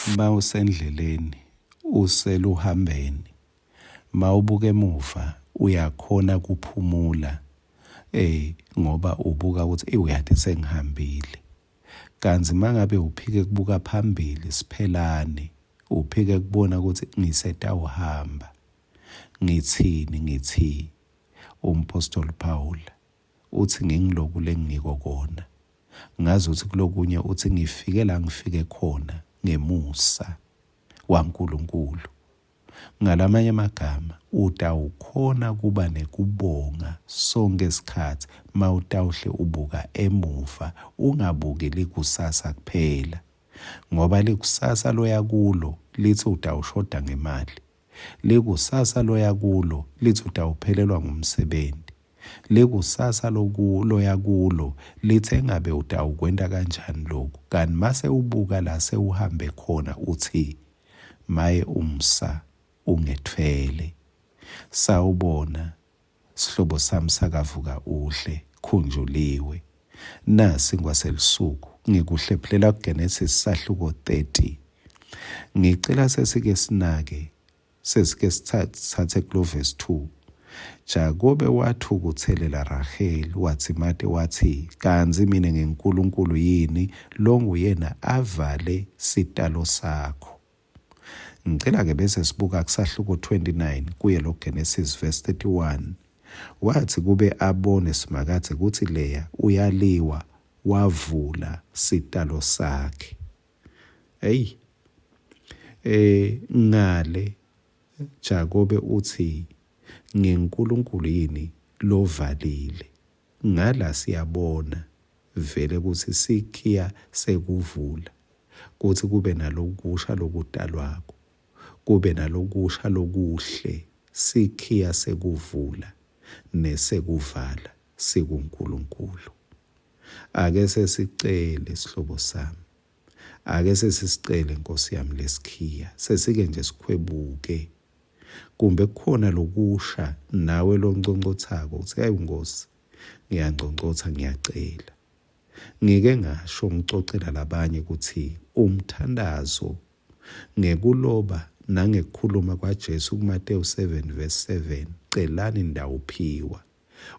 Mawusendleleni useluhambeni mawubuka emuva uyakhona kuphumula eh ngoba ubuka ukuthi uyati sengihambile. Kantsi mangabe uphike kubuka phambili siphelane uphike kubona ukuthi ngisetawuhamba ngitsini ngithi umphostoli Paul uthi ngingiloku lengiko kona ngazi ukuthi kulokunye uthi ngifike la ngifike khona ngemusa waNkulunkulu. Ngalamanye amagama utawukhona kuba nekubonga sonke isikhathi mawutawuhle ubuka emuva ungabuki likusasa kuphela ngoba likusasa loya kulo lithi utawushoda ngemali. Likusasa loya kulo lithi utawuphelelwa ngumsebenzi. Likusasa loya kulo lithi engabe utawukwenta kanjani lokhu kanti mase ubuka la sewuhambe khona uthi maye umsa ungethwele. Sawubona sihlobo sami sakavuka udle khunjuliwe. Nasi ngwaselisuku ngikuhlephulela kuGenesis sahluko 30. Ngicela sesike sinake sesike sithathe kulo verse 2. Jakobe wathukuthelela Raheli watsimate wathi kantsi mina nginguNkulunkulu yini longuyena avale sitalo sakho. Ngicela ke bese sibuka kusahluko 29 kuye lo Genesis verse 31. Wathi kube abone Simakadze kutsi Leya uyaliwa wavula sitalo sakhe. Hey eh ngale Jakobe uthi nginguNkulunkulu yini lovalile. Ngala siyabona vele kutsi sikhiya sekuvula kutsi kube nalokusha lokutalwako, kube nalokusha lokuhle, sikhiya sekuvula nesekuvala sikuNkulunkulu. Ake sesicele sihlobo sami. Ake sesisicele Nkosi yami lesikhiya sesike nje sikhwebuke kumbe kukhona lokusha nawe lonconcothako uthi hayi Nkosi ngiyanconcotha ngiyacela. Ngike ngasho ngicocela labanye ukuthi umthandazo ngekuloba nangekukhuluma kwaJesu kuMateyu 7 verse 7 celani nitawuphiwa.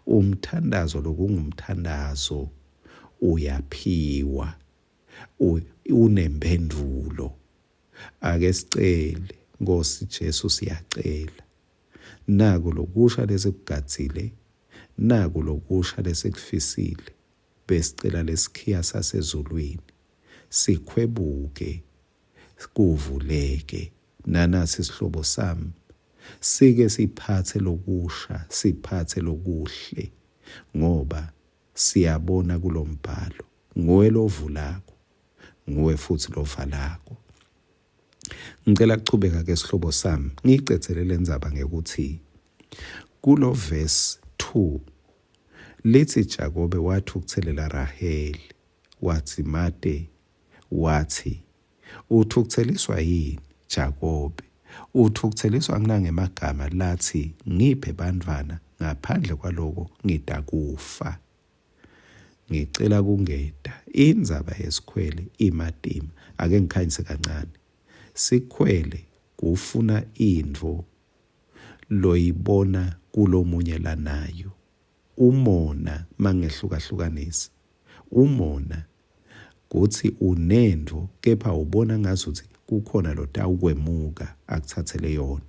Umthandazo lokungumthandazo uyaphiwa unemphendvulo. Ake sicele Nkosi Jesu siyacela. Naku lokusha lesikugadzile, naku lokusha lesikufisile, besicela lesikhiya sasezulwini sikhwebuke kuvuleke. Nanasi sihlobo sami sike siphathe lokusha, siphathe lokuhle ngoba siyabona kulombhalo nguwe lovulako, nguwe futhi lovalako. Ngicela kuchubeka ke sihlobo sami ngiyicedzele lendzaba ngekuthi kulo verse 2 lithi Jakobe wathukutselela Raheli wadzimate watsi uthukutseliswa yini Jakobe uthukutseliswa kunangemagama lathi ngiphe bantfwana ngaphandle kwaloko ngitakufa. Ngicela kungeta indzaba yesikhwele imatima ake ngikhanyise kancane. Sikhwele kufuna intfo loyibona kulomunye lanayo. Umona mangehlukahlukanisa. Umona kutsi unentfo kepha ubona ngazuthi kukhona lotawukwemuka akutsatsele yona.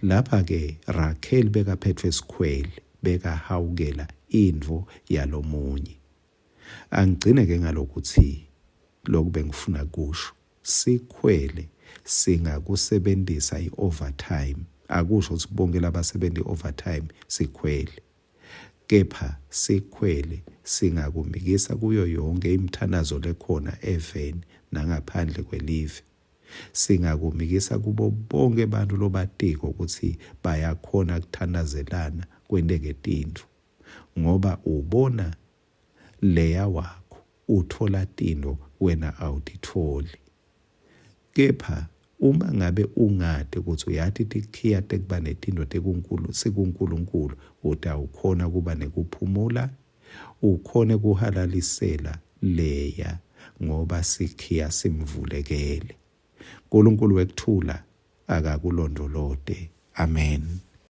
Lapha-ke Rakheli bekaphetfwe sikhwele, bekahawukela intfo yalomunye. Angigcine-ke ngalokutsi loku bengifuna kusho, sikhwele singakusebentisa i-overtime. Akusho kutsi bonke labasebenta i-overtime sikhwele. Kepha sikhwele singakumikisa kuyo yonke imithandazo lekhona eveni nangaphandle kwelive. Singakumikisa kubo bonke bantfu lobatiko kutsi bayakhona kuthandazelana kwenteke tintfo ngoba ubona leya wakho utfola tintfo wena awutitfoli. Kepha uma ngabe ungati kutsi uyati tikhiya tekuba netintfo tekunkulu sikuNkulunkulu utawukhona kuba nekuphumula ukhone kuhalalisela leya ngoba sikhiya simvulekele. Nkulunkulu wekuthula akakulondvolote. Amen.